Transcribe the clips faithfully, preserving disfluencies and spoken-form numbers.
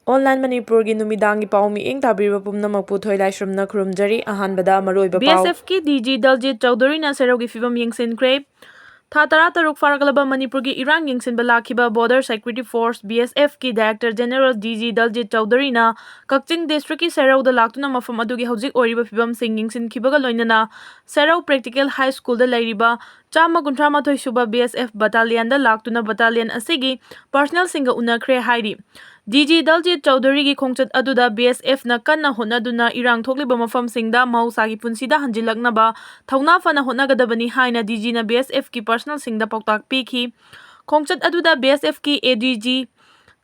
Online ꯃꯅꯤꯄꯨꯔꯒꯤ ꯅꯨꯃꯤꯗꯥꯡꯒꯤ ꯄꯥꯎ ꯃꯤꯠꯌꯦꯡ ꯇꯥꯕꯤꯔꯤꯕ ꯄꯨꯝꯅꯃꯛꯄꯨ ꯊꯣꯏꯂꯥꯏꯁ꯭ꯔꯝꯅ ꯈꯨꯔꯨꯝꯖꯔꯤ꯫ ꯑꯍꯥꯟꯕꯗ ꯃꯔꯨꯑꯣꯏꯕ ꯄꯥꯎ꯫ ꯕꯤ ꯑꯦꯁ ꯑꯦꯐꯀꯤ ꯗꯤ ꯖꯤ ꯗꯜꯖꯤꯠ ꯆꯧꯙꯨꯔꯤꯅ ꯁꯦꯔꯧꯒꯤ ꯐꯤꯕꯝ ꯌꯦꯡꯁꯤꯟꯈ꯭ꯔꯦ꯫ ꯊꯥ ꯇꯔꯥꯇꯔꯨꯛ ꯐꯥꯔꯛꯂꯕ ꯃꯅꯤꯄꯨꯔꯒꯤ ꯏꯔꯥꯡ ꯌꯦꯡꯁꯤꯟꯕ ꯂꯥꯛꯈꯤꯕ Border Security Force, B S F, ꯀꯤ Director General D G ꯗꯜꯖꯤꯠ ꯆꯧꯙꯨꯔꯤꯅ ꯀꯛꯆꯤꯡ district ꯀꯤ ꯁꯦꯔꯧꯗ ꯂꯥꯛꯇꯨꯅ ꯃꯐꯝ ꯑꯗꯨꯒꯤ ꯍꯧꯖꯤꯛ ꯑꯣꯏꯔꯤꯕ ꯐꯤꯕꯝꯁꯤꯡ ꯌꯦꯡꯁꯤꯟꯈꯤꯕꯒ ꯂꯣꯏꯅꯅ ꯁꯦꯔꯧ Practical High School ꯗ ꯂꯩꯔꯤꯕ ꯆꯥꯝꯃ ꯀꯨꯟꯊ꯭ꯔꯥ ꯃꯥꯊꯣꯏ ꯁꯨꯕ B S F battalion ꯗ ꯂꯥꯛꯇꯨꯅ battalion ꯑꯁꯤꯒꯤ personnel ꯁꯤꯡꯒ ꯎꯅꯈ꯭ꯔꯦ ꯍꯥꯏꯔꯤ꯫ D G ꯗꯜꯖꯤꯠ ꯆꯧꯙꯨꯔꯤꯒꯤ ꯈꯣꯡꯆꯠ ꯑꯗꯨꯗ B S F ꯅ ꯀꯟꯅ ꯍꯣꯠꯅꯗꯨꯅ ꯏꯔꯥꯡ ꯊꯣꯛꯂꯤꯕ ꯃꯐꯝꯁꯤꯡꯗ ꯃꯍꯧꯁꯥꯒꯤ ꯄꯨꯟꯁꯤꯗ ꯍꯟꯖꯤꯜꯂꯛꯅꯕ ꯊꯧꯅꯥ ꯐꯅ ꯍꯣꯠꯅꯒꯗꯕꯅꯤ ꯍꯥꯏꯅ D G ꯅ B S F ꯀꯤ personnel ꯁꯤꯡꯗ ꯄꯥꯎꯇꯥꯛ ꯄꯤꯈꯤ꯫ ꯈꯣꯡꯆꯠ ꯑꯗꯨꯗ B S F ꯀꯤ A D G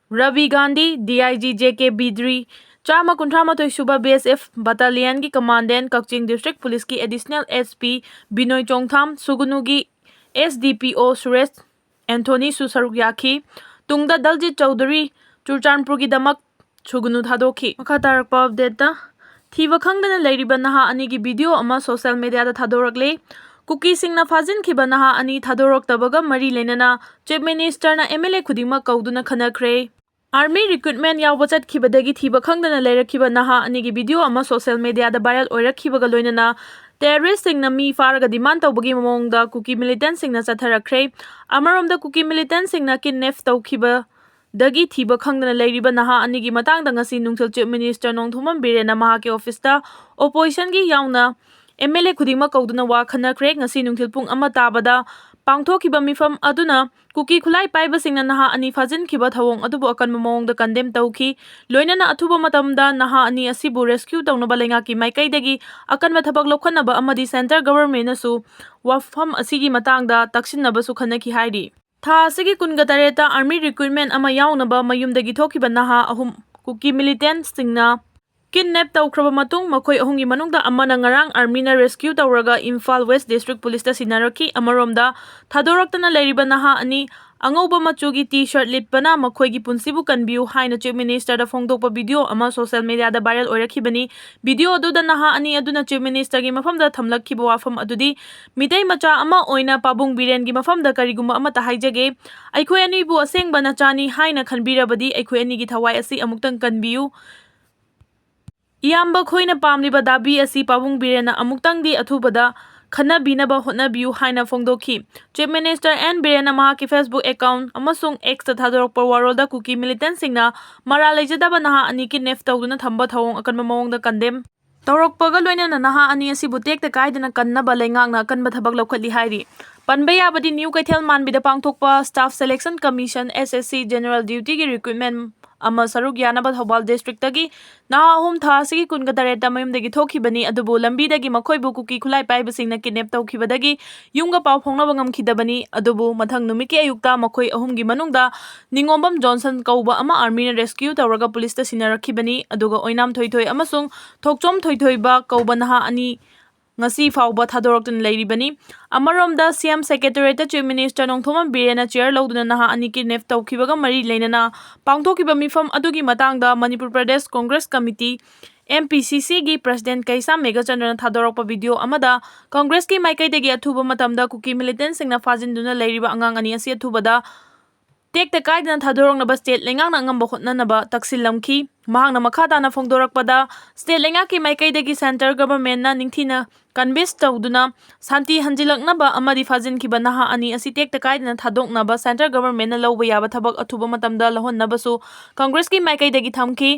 Ravi Gandhi, D I G J K ꯕꯤꯗ꯭ꯔꯤ, ꯆꯥꯝꯃ ꯀꯨꯟꯊ꯭ꯔꯥ ꯃꯥꯊꯣꯏ ꯁꯨꯕ B S F battalion ꯒꯤ Commandant ꯀꯛꯆꯤꯡ District Police ꯀꯤ Additional S P ꯕꯤꯅꯣꯏ ꯆꯣꯡꯊꯥꯝ, ꯁꯨꯒꯅꯨꯒꯤ S D P O Suresh ꯑꯦꯟꯊꯣꯅꯤꯁꯨ ꯁꯔꯨꯛ ꯌꯥꯈꯤ꯫ ꯇꯨꯡꯗ ꯗꯜꯖꯤꯠ ꯆꯧꯙꯨꯔꯤ ꯆꯨꯔꯆꯥꯟꯄꯨꯔꯒꯤꯗꯃꯛ ꯁꯨꯒꯅꯨ ꯊꯥꯗꯣꯛꯈꯤ꯫ ꯃꯈꯥ ꯇꯥꯔꯛꯄ update ꯇ, ꯊꯤꯕ ꯈꯪꯗꯅ ꯂꯩꯔꯤꯕ ꯅꯍꯥ ꯑꯅꯤꯒꯤ video ꯑꯃ social media ꯗ ꯊꯥꯗꯣꯔꯛꯂꯦ꯫ ꯀꯨꯀꯤꯁꯤꯡꯅ ꯐꯥꯖꯤꯟꯈꯤꯕ ꯅꯍꯥ ꯑꯅꯤ ꯊꯥꯗꯣꯔꯛꯇꯕꯒ ꯃꯔꯤ ꯂꯩꯅꯅ Chief Minister ꯅ M L A ꯈꯨꯗꯤꯡꯃꯛ ꯀꯧꯗꯨꯅ ꯈꯟꯅꯈ꯭ꯔꯦ꯫ Army recruitment ꯌꯥꯎꯕ ꯆꯠꯈꯤꯕꯗꯒꯤ ꯊꯤꯕ ꯈꯪꯗꯅ ꯂꯩꯔꯛꯈꯤꯕ ꯅꯍꯥ ꯑꯅꯤꯒꯤ video ꯑꯃ social media ꯗ viral ꯑꯣꯏꯔꯛꯈꯤꯕꯒ ꯂꯣꯏꯅꯅ terrorist ꯁꯤꯡꯅ ꯃꯤ ꯐꯥꯔꯒ demand ꯇꯧꯕꯒꯤ ꯃꯑꯣꯡꯗ ꯀꯨꯀꯤ militant ꯁꯤꯡꯅ ꯆꯠꯊꯔꯛꯈ꯭ꯔꯦ꯫ ꯑꯃꯔꯣꯝꯗ ꯀꯨꯀꯤ militant ꯁꯤꯡꯅ kidnap ꯇꯧꯈꯤꯕꯗꯒꯤ ꯊꯤꯕ ꯈꯪꯗꯅ ꯂꯩꯔꯤꯕ ꯅꯍꯥ ꯑꯅꯤꯒꯤ ꯃꯇꯥꯡꯗ ꯉꯁꯤ ꯅꯨꯡꯊꯤꯜ Chief Minister ꯅꯣꯡꯊꯣꯝꯕꯝ ꯕꯤꯔꯦꯟꯅ ꯃꯍꯥꯛꯀꯤ office ꯇ opposition ꯒꯤ ꯌꯥꯎꯅ M L A ꯈꯨꯗꯤꯡꯃꯛ ꯀꯧꯗꯨꯅ ꯋꯥ ꯈꯟꯅꯈ꯭ꯔꯦ꯫ ꯉꯁꯤ ꯅꯨꯡꯊꯤꯜ ꯄꯨꯡ ꯑꯃ ꯇꯥꯕꯗ ꯄꯥꯡꯊꯣꯛꯈꯤꯕ ꯃꯤꯐꯝ ꯑꯗꯨꯅ ꯀꯨꯀꯤ ꯈꯨꯠꯂꯥꯏ ꯄꯥꯏꯕꯁꯤꯡꯅ ꯅꯍꯥ ꯑꯅꯤ ꯐꯥꯖꯤꯟꯈꯤꯕ ꯊꯧꯑꯣꯡ ꯑꯗꯨꯕꯨ ꯑꯀꯟꯕ ꯃꯑꯣꯡꯗ condemn ꯇꯧꯈꯤ꯫ ꯂꯣꯏꯅꯅ ꯑꯊꯨꯕ ꯃꯇꯝꯗ ꯅꯍꯥ ꯑꯅꯤ ꯑꯁꯤꯕꯨ rescue ꯇꯧꯅꯕ ꯂꯩꯉꯥꯛꯀꯤ ꯃꯥꯏꯀꯩꯗꯒꯤ ꯑꯀꯟꯕ ꯊꯕꯛ ꯂꯧꯈꯠꯅꯕ ꯑꯃꯗꯤ centre government ꯅꯁꯨ ꯋꯥꯐꯝ ꯑꯁꯤꯒꯤ ꯃꯇꯥꯡꯗ ꯇꯛꯁꯤꯟꯅꯕꯁꯨ ꯈꯟꯅꯈꯤ ꯍꯥꯏꯔꯤ꯫ ꯊꯥ ꯑꯁꯤꯒꯤ ꯀꯨꯟꯒ ꯇꯔꯦꯠꯇ army recruitment ꯑꯃ ꯌꯥꯎꯅꯕ ꯃꯌꯨꯝꯗꯒꯤ ꯊꯣꯛꯈꯤꯕ ꯅꯍꯥ ꯑꯍꯨꯝ ꯀꯨꯀꯤ militant ꯁꯤꯡꯅ kidnap ꯇꯧꯈ꯭ꯔꯕ ꯃꯇꯨꯡ, ꯃꯈꯣꯏ ꯑꯍꯨꯝꯒꯤ ꯃꯅꯨꯡꯗ ꯑꯃꯅ ꯉꯔꯥꯡ army ꯅ rescue ꯇꯧꯔꯒ ꯏꯝꯐꯥꯜ West District Police ꯇ ꯁꯤꯟꯅꯔꯛꯈꯤ꯫ ꯑꯃꯔꯣꯝꯗ, ꯊꯥꯗꯣꯔꯛꯇꯅ ꯂꯩꯔꯤꯕ ꯅꯍꯥ ꯑꯅꯤ ꯑꯉꯧꯕ ꯃꯆꯨꯒꯤ ꯇꯤ ꯁꯔꯠ ꯂꯤꯠꯄꯅ ꯃꯈꯣꯏꯒꯤ ꯄꯨꯟꯁꯤꯕꯨ ꯀꯟꯕꯤꯌꯨ ꯍꯥꯏꯅ ꯆꯤꯐ ꯃꯤꯅꯤꯁꯇꯔꯗ ꯐꯣꯡꯗꯣꯛꯄ ꯚꯤꯗꯤꯑꯣ ꯑꯃ ꯁꯣꯁꯤꯌꯦꯜ ꯃꯤꯗꯤꯌꯥꯗ ꯚꯥꯏꯔꯦꯜ ꯑꯣꯏꯔꯛꯈꯤꯕꯅꯤ꯫ ꯚꯤꯗꯤꯑꯣ ꯑꯗꯨꯗ ꯅꯍꯥ ꯑꯅꯤ ꯑꯗꯨꯅ ꯆꯤꯐ ꯃꯤꯅꯤꯁꯇꯔꯒꯤ ꯃꯐꯝꯗ ꯊꯝꯂꯛꯈꯤꯕ ꯋꯥꯐꯝ ꯑꯗꯨꯗꯤ, "ꯃꯤꯇꯩ ꯃꯆꯥ ꯑꯃ ꯑꯣꯏꯅ ꯄꯥꯕꯨꯡ ꯕꯤꯔꯦꯟꯒꯤ ꯃꯐꯝꯗ ꯀꯔꯤꯒꯨꯝꯕ ꯑꯃꯠꯇ ꯍꯥꯏꯖꯒꯦ꯫ ꯑꯩꯈꯣꯏ ꯑꯅꯤꯕꯨ ꯑꯁꯦꯡꯕ ꯅꯆꯥꯅꯤ ꯍꯥꯏꯅ ꯈꯟꯕꯤꯔꯕꯗꯤ ꯑꯩꯈꯣꯏ ꯑꯅꯤꯒꯤ ꯊꯋꯥꯏ ꯑꯁꯤ ꯑꯃꯨꯛꯇꯪ ꯀꯟꯕꯤꯌꯨ꯫ ꯏꯌꯥꯝꯕ, ꯑꯩꯈꯣꯏꯅ ꯄꯥꯝꯂꯤꯕ ꯗꯥꯕꯤ ꯑꯁꯤ ꯄꯥꯕꯨꯡ ꯕꯤꯔꯦꯟꯅ ꯑꯃꯨꯛꯇꯪꯗꯤ ꯑꯊꯨꯕꯗ ꯈꯟꯅꯕꯤꯅꯕ ꯍꯣꯠꯅꯕꯤꯌꯨ" ꯍꯥꯏꯅ ꯐꯣꯡꯗꯣꯛꯈꯤ꯫ ꯆꯤꯐ ꯃꯤꯅꯤꯁꯇꯔ ꯑꯦꯟ ꯕꯤꯔꯦꯟꯅ ꯃꯍꯥꯛꯀꯤ Facebook account ꯑꯃꯁꯨꯡ X-ꯇ ꯊꯥꯗꯣꯔꯛꯄ ꯋꯥꯔꯣꯜꯗ ꯀꯨꯀꯤ ꯃꯤꯂꯤꯇꯦꯟꯁꯤꯡꯅ ꯃꯔꯥꯜ ꯂꯩꯖꯗꯕ ꯅꯍꯥ ꯑꯅꯤ ꯀꯤꯗꯅꯦꯞ ꯇꯧꯗꯨꯅ ꯊꯝꯕ ꯊꯧꯑꯣꯡ ꯑꯀꯟꯕ ꯃꯑꯣꯡꯗ ꯀꯟꯗꯦꯝ ꯇꯧꯔꯛꯄꯒ ꯂꯣꯏꯅꯅ ꯅꯍꯥ ꯑꯅꯤ ꯑꯁꯤꯕꯨ ꯇꯦꯛꯇ ꯀꯥꯏꯗꯅ ꯀꯟꯅꯕ ꯂꯩꯉꯥꯛꯅ ꯑꯀꯟꯕ ꯊꯕꯛ ꯂꯧꯈꯠꯂꯤ ꯍꯥꯏꯔꯤ꯫ ꯄꯟꯕ ꯌꯥꯕꯗꯤ, ꯅ꯭ꯌꯨ ꯀꯩꯊꯦꯜ ꯃꯥꯟꯕꯤꯗ ꯄꯥꯡꯊꯣꯛꯄ Staff Selection Commission, S S C, General Duty-ꯒꯤ recruitment ꯑꯃ ꯁꯔꯨꯛ ꯌꯥꯅꯕ ꯊꯧꯕꯥꯜ ꯗꯤꯁꯇ꯭ꯔꯤꯛꯇꯒꯤ ꯅꯍꯥ ꯑꯍꯨꯝ ꯊꯥ ꯑꯁꯤꯒꯤ ꯀꯨꯟꯒ ꯇꯔꯦꯠꯇ ꯃꯌꯨꯝꯗꯒꯤ ꯊꯣꯛꯈꯤꯕꯅꯤ, ꯑꯗꯨꯕꯨ ꯂꯝꯕꯤꯗꯒꯤ ꯃꯈꯣꯏꯕꯨ ꯀꯨꯀꯤ ꯈꯨꯠꯂꯥꯏ ꯄꯥꯏꯕꯁꯤꯡꯅ ꯀꯤꯗꯅꯦꯞ ꯇꯧꯈꯤꯕꯗꯒꯤ ꯌꯨꯝꯒ ꯄꯥꯎ ꯐꯥꯎꯅꯕ ꯉꯝꯈꯤꯗꯕꯅꯤ꯫ ꯑꯗꯨꯕꯨ ꯃꯊꯪ ꯅꯨꯃꯤꯠꯀꯤ ꯑꯌꯨꯛꯇ ꯃꯈꯣꯏ ꯑꯍꯨꯝꯒꯤ ꯃꯅꯨꯡꯗ ꯅꯤꯉꯣꯝꯕꯝ ꯖꯣꯟꯁꯟ ꯀꯧꯕ ꯑꯃ ꯑꯥꯔꯃꯤꯅ ꯔꯦꯁꯀ꯭ꯌꯨ ꯇꯧꯔꯒ ꯄꯨꯂꯤꯁꯇ ꯁꯤꯟꯅꯔꯛꯈꯤꯕꯅꯤ, ꯑꯗꯨꯒ ꯑꯣꯏꯅꯥꯝ ꯊꯣꯏꯊꯣꯏ ꯑꯃꯁꯨꯡ ꯊꯣꯛꯆꯣꯝ ꯊꯣꯏꯊꯣꯏꯕ ꯀꯧꯕ ꯅꯍꯥ ꯑꯅꯤ ꯉꯁꯤ ꯐꯥꯎꯕ ꯊꯥꯗꯣꯔꯛꯇꯨꯅ ꯂꯩꯔꯤꯕꯅꯤ꯫ ꯑꯃꯔꯣꯝꯗ, ꯁꯤ ꯑꯦꯝ ꯁꯦꯀ꯭ꯔꯦꯇꯔꯤꯌꯦꯠꯇ ꯆꯤꯐ ꯃꯤꯅꯤꯁꯇꯔ ꯅꯣꯡꯊꯣꯝꯕꯝ ꯕꯤꯔꯦꯟꯅ ꯆꯤꯌꯔ ꯂꯧꯗꯨꯅ ꯅꯍꯥ ꯑꯅꯤ ꯀꯤꯗꯅꯦꯞ ꯇꯧꯈꯤꯕꯒ ꯃꯔꯤ ꯂꯩꯅꯅ ꯄꯥꯡꯊꯣꯛꯈꯤꯕ ꯃꯤꯐꯝ ꯑꯗꯨꯒꯤ ꯃꯇꯥꯡꯗ Manipur Pradesh Congress committee, M P C C-ꯒꯤ ꯄ꯭ꯔꯁꯤꯗꯦꯟꯠ ꯀꯩꯁꯥꯝ ꯃꯦꯘꯆꯟꯗ꯭ꯔꯅ ꯊꯥꯗꯣꯔꯛꯄ ꯚꯤꯗꯤꯑꯣ ꯑꯃꯗ ꯀꯣꯡꯒ꯭ꯔꯦꯁꯀꯤ ꯃꯥꯏꯀꯩꯗꯒꯤ ꯑꯊꯨꯕ ꯃꯇꯝꯗ ꯀꯨꯀꯤ ꯃꯤꯂꯤꯇꯦꯟꯠꯁꯤꯡꯅ ꯐꯥꯖꯤꯟꯗꯨꯅ ꯂꯩꯔꯤꯕ ꯑꯉꯥꯡ ꯑꯅꯤ ꯑꯁꯤ ꯑꯊꯨꯕꯗ ꯇꯦꯛꯇ ꯀꯥꯏꯗꯅ ꯊꯥꯗꯣꯔꯛꯅꯕ ꯁ꯭ꯇꯦꯠ ꯂꯩꯉꯥꯛꯅ ꯑꯉꯝꯕ ꯍꯣꯠꯅꯅꯕ ꯇꯛꯁꯤꯜꯂꯝꯈꯤ꯫ ꯃꯍꯥꯛꯅ ꯃꯈꯥ ꯇꯥꯅ ꯐꯣꯡꯗꯣꯔꯛꯄꯗ, ꯁ꯭ꯇꯦꯠ ꯂꯩꯉꯥꯛꯀꯤ ꯃꯥꯏꯀꯩꯗꯒꯤ ꯁꯦꯟꯇ꯭ꯔꯦꯜ ꯒꯚꯔꯟꯃꯦꯟꯠꯅ ꯅꯤꯡꯊꯤꯅ ꯀꯟꯚꯤꯟꯁ ꯇꯧꯗꯨꯅ ꯁꯥꯟꯇꯤ ꯍꯟꯖꯤꯜꯂꯛꯅꯕ ꯑꯃꯗꯤ ꯐꯥꯖꯤꯟꯈꯤꯕ ꯅꯍꯥ ꯑꯅꯤ ꯑꯁꯤ ꯇꯦꯛꯇ ꯀꯥꯏꯗꯅ ꯊꯥꯗꯣꯛꯅꯕ ꯁꯦꯟꯇ꯭ꯔꯦꯜ ꯒꯚꯔꯟꯃꯦꯟꯠꯅ ꯂꯧꯕ ꯌꯥꯕ ꯊꯕꯛ ꯑꯊꯨꯕ ꯃꯇꯝꯗ ꯂꯧꯍꯟꯅꯕꯁꯨ ꯀꯪꯒ꯭ꯔꯦꯁꯀꯤ ꯃꯥꯏꯀꯩꯗꯒꯤ ꯊꯝꯈꯤ꯫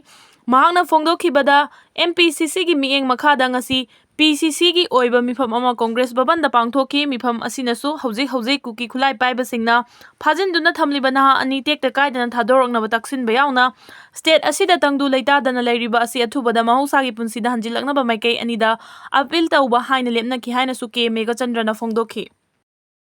ꯃꯍꯥꯛꯅ ꯐꯣꯡꯗꯣꯛꯈꯤꯕꯗ, M P C C-ꯒꯤ ꯃꯤꯠꯌꯦꯡ ꯃꯈꯥꯗ ꯉꯁꯤ P C C-ꯒꯤ ꯑꯣꯏꯕ ꯃꯤꯐꯝ ꯑꯃ ꯀꯪꯒ꯭ꯔꯦꯁ ꯚꯕꯟꯗ ꯄꯥꯡꯊꯣꯛꯈꯤ꯫ ꯃꯤꯐꯝ ꯑꯁꯤꯅꯁꯨ ꯍꯧꯖꯤꯛ ꯍꯧꯖꯤꯛ ꯀꯨꯀꯤ ꯈꯨꯠꯂꯥꯏ ꯄꯥꯏꯕꯁꯤꯡꯅ ꯐꯥꯖꯤꯟꯗꯨꯅ ꯊꯝꯂꯤꯕ ꯅꯍꯥ ꯑꯅꯤ ꯇꯦꯛꯇ ꯀꯥꯏꯗꯅ ꯊꯥꯗꯣꯔꯛꯅꯕ ꯇꯛꯁꯤꯟꯕ ꯌꯥꯎꯅ ꯁ꯭ꯇꯦꯠ ꯑꯁꯤꯗ ꯇꯪꯗꯨ ꯂꯩꯇꯥꯗꯅ ꯂꯩꯔꯤꯕ ꯑꯁꯤ ꯑꯊꯨꯕꯗ ꯃꯍꯧꯁꯥꯒꯤ ꯄꯨꯟꯁꯤꯗ ꯍꯟꯖꯤꯜꯂꯛꯅꯕ ꯃꯥꯏꯀꯩ ꯑꯅꯤꯗ ꯑꯄꯤꯜ ꯇꯧꯕ ꯍꯥꯏꯅ ꯂꯦꯞꯅꯈꯤ ꯍꯥꯏꯅꯁꯨ ꯀꯦ ꯃꯦꯘꯆꯟꯗ꯭ꯔꯅ ꯐꯣꯡꯗꯣꯛꯈꯤ꯫